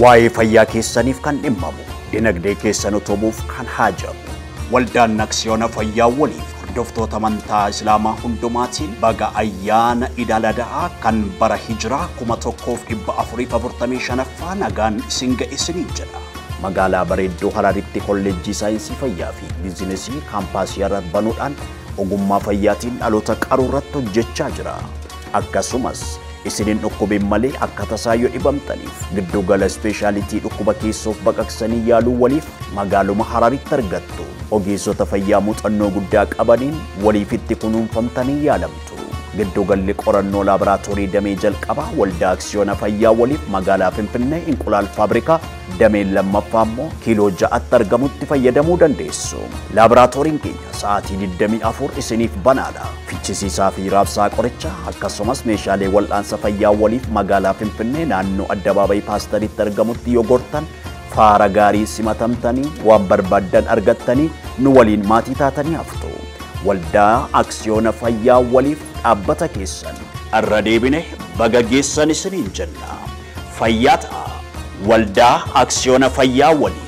Waa'ee fayyaa keessaniif kan dhimmamu, dinagdee keessan utubuuf kan haajamu. Waldaan Aksiyoona Fayyaa Waliif hordoftoota amantaa Islaamaa hundumaatiin baga ayyaana Iid al-Adhaa kan bara Hijiraa 1445ffaa nagaan isin ga'e isiniin jedha. Magaalaa bareedduu Hararitti kolleejjii saayinsii fayyaa fi biizinesii kaampaasii Harar banuudhaan ogummaa fayyaatiin dhaloota qaruu irratti hojjechaa jira. Akkasumas isinin dhukkubin malee akka tasaa yoo dhibamtaniif giddugala ispeeshaalitii dhukkuba keessoof baqaqsanii yaaluu Waliif magaaluma Hararitti argattu. Ogeessota fayyaa muuxannoo guddaa qabaniin waliifitti kunuunfamtanii yaalamtu. Giddugalli qorannoo laaboraatoorii damee jalqabaa Waldaa Aksiyoona Fayyaa Waliif magaalaa Finfinnee Inqulaal Faabrikaa, dameen lammaffaa immoo kiiloo 6tti argamutti fayyadamuu dandeessu. Laaboraatooriin keenya sa'aatii 24 isiniif banaadha. Fichisiisaa fi raabsaa qorichaa akkasumas meeshaalee wal'aansa fayyaa Waliif magaalaa Finfinnee naannoo addabaabayii Paastariitti argamutti yoo gortan faara gaarii simatamtanii waan barbaaddan argattanii nu waliin maatii taatanii haftu. Waldaa Aksiyoona Fayyaa Waliif dhaabbata keessan irra deebine baga geessan isiniin jenna. Fayyaa ta'a. Waldaa Aksiyoona Fayyaa Waliif.